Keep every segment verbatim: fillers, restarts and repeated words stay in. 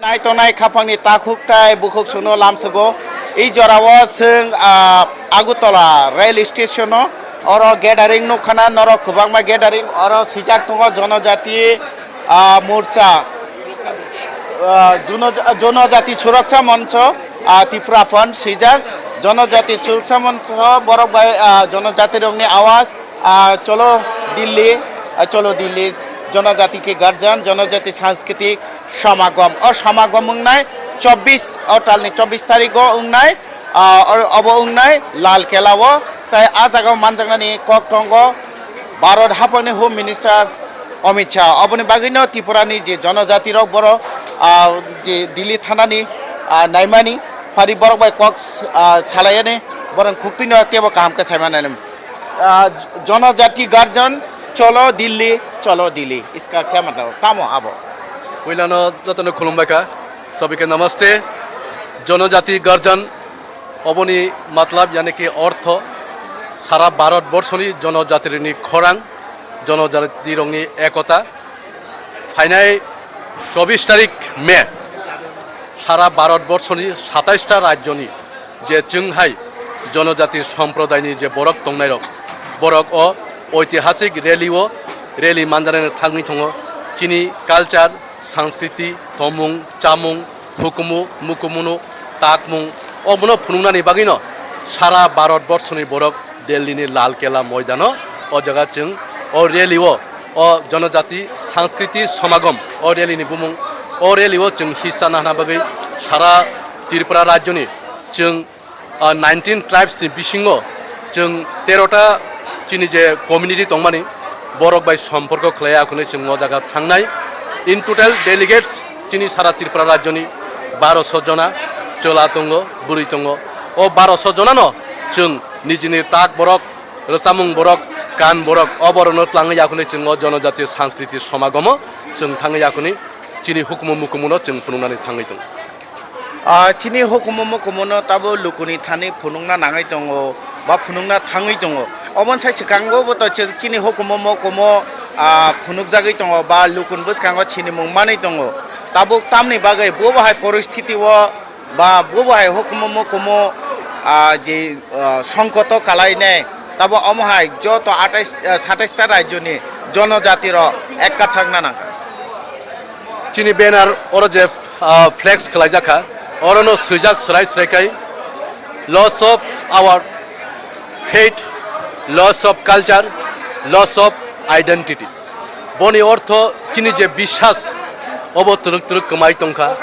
Nai tongnai khaphangni takhuk tai bukhuk suno lamsugo. I jorao chwng, ah, Agartala rail station-o, oro gathering nukha na norok kwbangma gathering, oro swijak tongo Jonojati, ah, Morcha, ah, Jono-, Jonojati Surakcha Moncho, ah, Tripura Front swijak, Jonojati Surakcha Moncho borok bai, ah, Jonojati rokni awaz, ah, cholo Delhi, ah, cholo Delhi, Jonojati ke garjan, Jonojati Sanskritik Samagom. O samagom wngnai chobbish, o talni chobbish tarikgo wngnai, ah, o-, obo wngnai Lal Kela o. Tai a jagao manjaknani kok tongo Bharat haphangni Home Minister Amit Shah. Oboni bagwino Tripurani je jonojati rok borok, ah, je Delhi thanani, ah, naimani phari borok bai kok, ah, salaiyani borok khuktwino tebo kaham khe saimani. Ah, Jonojati Garjan, cholo Delhi, cholo Delhi. Iska khe matao, tamo abo. Puilano jotono khulumbai kha. Sabike namaste. Jonojati Garjan, oboni matlab yani ki ortho, sara Bharat borshoni jonojatirokni khorang, jonojatirokni ekota. Phainai chobbish tarik May, sara Bharat borshoni satais ta rajyoni je chwng hai jonojati somprodaini je borok tongnairok, borok o oitihasik rally o, rally manjanani thangwi tongo. Chini culture, sanskriti, tomung, chamung, hukumu, mukumuno, takmung, obono phunuknani bagwino sara Bharat borshoni borok Delhi ni Lal Kela moidano o jaga chwng o rally o, o Jonojati Sanskriti Samagom, o rally ni bumung, o rally o chwng hissa nahna bagwi sara Tripura rajyoni chwng, ah, nineteen tribes ni bisingo chwng tero ta chini je community tongmani borok bai somporko khlai akhunwi chwng o jaga thangnai. In total delegates chini sara Tripura rajyoni baroso jona chwla tongo, bwrwi tongo. O baroso jonano chwng nijini tak borok, rwchapmung borok, kan borok, oborokno twlangwi yakhunwi chwng o Jonojatiyo Sanskriti Samagomo chwng thangwi yakhunwi chini hukumu mukumuno chwng phunuknani thangwi tongo. Ah, chini hukumu mukumuno tabo lukuni thani phunukna nangwi tongo ba phunukna thangwi tongo. Oboni sai swkango bo to chi-, chini hukumu mukumu, ah, phunukjagwi tongo ba lukuni bwskango sinimung manwi tongo. Tabuk tamni bagwi bo bahai poristiti o ba bo bahai hukumu mukumu, ah, je, ah, songkoto kalainai, tabo omo hai joto atais, ah, satais ta rajyoni jonojati rok ekkathak na nangkha. Chini banner oro je, ah, flex khwlaijak kha, orono swijak swrai swrai kai, "Loss of our faith, loss of culture, loss of identity." Boni ortho chini je biswas obo twrwk twrwk kwmai tongkha.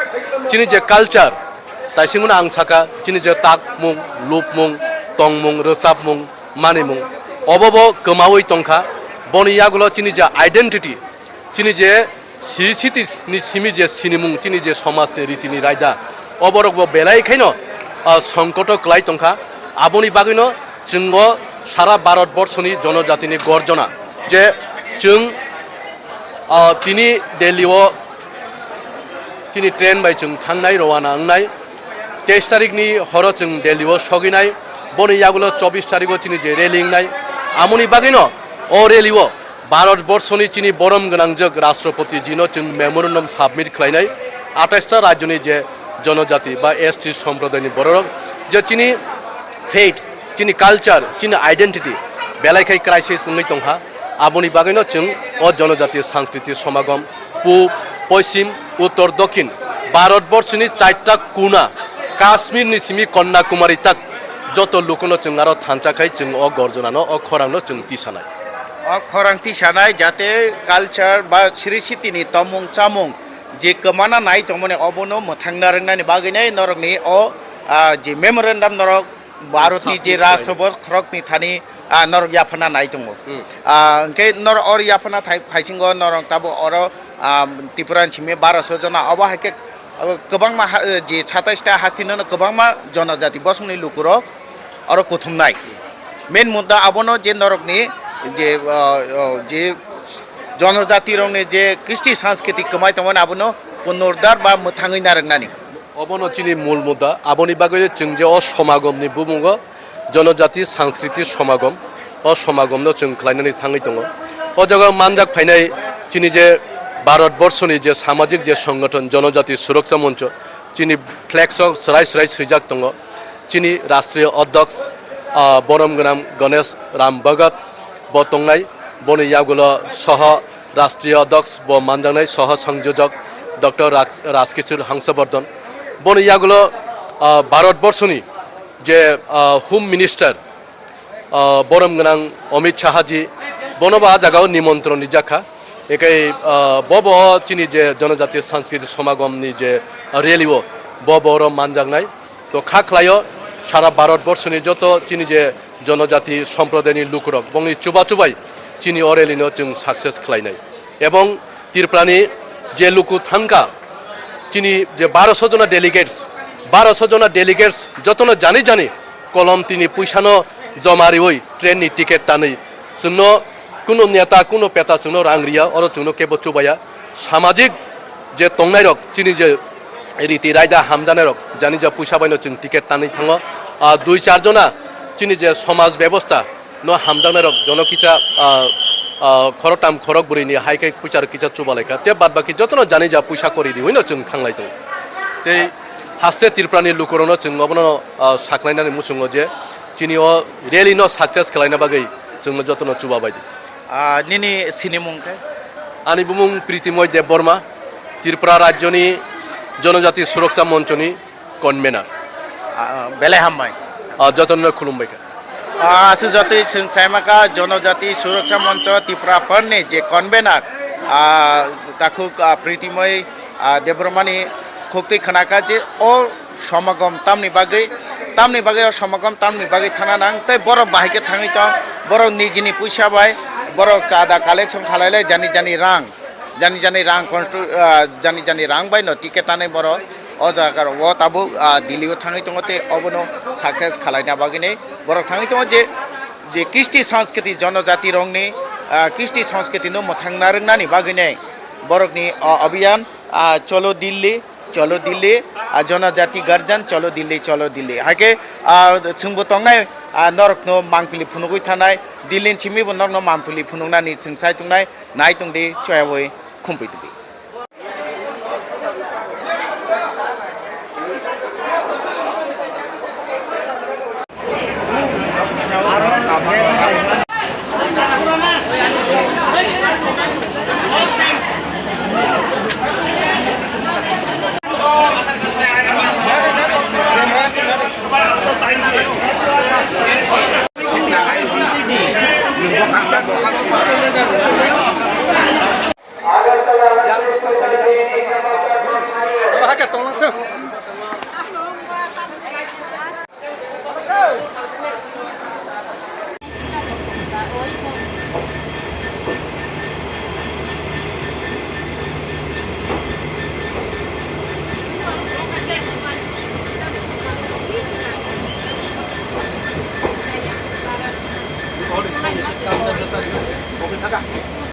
Chini je culture, taisingno ang saka, chini je takmung, lupmung, tongmung, rwchapmung, manimung, obo bo kwmaui tongkha. Boni yagulo chini je identity, chini je siri siti ni simi je sinimung, chini je somaj ni riti ni raida, oborok bo belai khaino, ah, songkoto kwlai tongkha. Aboni bagwino chwngo sara Bharat borshoni jonojatini gorjona je chwng, ah, tini Delhi o chini train bai chwng thangnai, rowana wngnai. Teis tarikni horo chwng Delhi o soginai, boni yagulo chobbish tariko chini je rally wngnai, amoni bagwino o rally o Bharat borshoni chini borom gwnangjak Rashtrapati jino chwng memorandum submit khlainai, atais ta rajyoni je jonojati ba S T somprodaini bororok je chini faith, chini culture, chini identity belai khai crisis wngwi tongkha. Aboni bagwino chwng o Jonojati Sanskriti Samagom pub, poschim, uttor, dokhin, Bharat borshoni chaita kuna, Kashmir ni simi Kanyakumari tak joto lukuno chwng aro thansa khai chwng o gorjonano, o khorangno chwng tisanai. O khorang tisanai jate culture ba siri sitini tomung chamung je kwmana nai tongmani obono mwthangna rwngnani bagwinai norokni o, ah, je memorandum norok Bharatni je Rashtra bo khorokni thani, ah, norok yaphana nai tongo. Hmm. Ah, hwnkhe norok oro yaphana thai-, phaisingo norok tabo oro, ah, Tripura ni simi baroso jona obo hai khe, ah, kwbangma ha-, eh, je satais ta hastino no kwbangma jonojati bosongni lukurok oro kuthumnai. Main mudda abono je norokni je, ah, ah, je jonojati rokni je kristi sanskritik kwmai tongmani abono punordar ba mwthangwi narwknani. Obono chini mul mudda, aboni bagwi chwng je o somagomni bumungo Jonojati Sanskriti Somagom, o somagomno chwng khlainani thangwi tongo. O jaga manjak phainai chini je Bharat Borshoni je samajik je songothon Jonojati Surokcha Moncho, chini flex o swrai swrai swijak tongo. Chini Rashtriya Odhyaksh, ah, borom gwnang Ganesh Ram Bhagat bo tongnai, boni yagulo soho Rashtriya Odhyaksh bo manjaknai soho songjojok Doctor Raj-, Rajkishore Hangsabardhan. Boni yagulo, ah, Bharat Borshoni je, ah, Home Minister, ah, borom gwnang Amit Shah ji, bono bo ah jagao nimontron rijak kha. Ekai, ah, bo bo chini je Jonojati Sanskriti Samagom ni je rally o, bo bo oro manjaknai. To kha khlaio, sara Bharat Borshoni joto chini je Jonojati Somprodayni lukurok, bongni chuba chubai chini o rally no chwng success khlainai. Ebong Tripurani je luku thangkha, chini je baroso jona delegates, baroso jona delegates jotono jani jani kolom tini puisano joma riwi train ni ticket tanwi, chwngno kuno neta, kuno peta chwngno rang riya, oro chwngno kebo chubaya. Samajik je tongnairok, chini je riti raida hamjanairok, jani ja puisa baino chwng ticket tanwi thango. Ah, dui char jona chini je somaj bebosta, no hamjaknairok jono kisa, ah, ah, khoroktham khorokbwrwini hai khe puisa rok kisa chubalai kha. Tei bad baki jotono jani ja puisa kori riwi no chwng thanglai tongo. Tei haste Tripurani lukurokno chwng obono, ah, saklainani muchungo je chini o rally no success khlaina bagwi chwngno jotono chuba bai di. Ah, nini sinimung khe? Ani bumung Pritimoy Debbarma, Tripura Rajyoni Jonojati Surokcha Monchoni convener. Ah, belai hambai. Ah, jotono khulumbai kha. Ah, aswk jotoi chwng saimaka Jonojati Suroksa Moncho Tripura Front ni je convener, ah, takhuk, ah, Pritimoy, ah, Debbarmani khuktwi khnakha je o somagom tamni bagwi, tamni bagwi o somagom tamni bagwi thana nang tei borok bahai khe thangwi tong, borok nijini puisa bai borok chada collection khalai lai jani jani rang. Jani jani rang constru-, ah, jani jani rang bai no ticket tanai borok o jaga rok o tabuk, ah, Delhi o thangwi tongo tei obono success khalaina bagwi ni borok thangwi tongo je, je kisti sanskriti jonojati rok ni, ah, kisti sanskriti no mwthang narwknani bagwi ni borok ni o abhiyan, ah, Cholo Delhi, Cholo Delhi, ah, Jonojati Garjan, Cholo Delhi, Cholo Delhi. Hai khe, ah, chwngbo tongnai, ah, norok no mangpili phunugwi thanai, Delhi ni simi bo norok no mangpili phunuknani chwng sai tongnai. Nai tong di, choyawi khumpui tong di.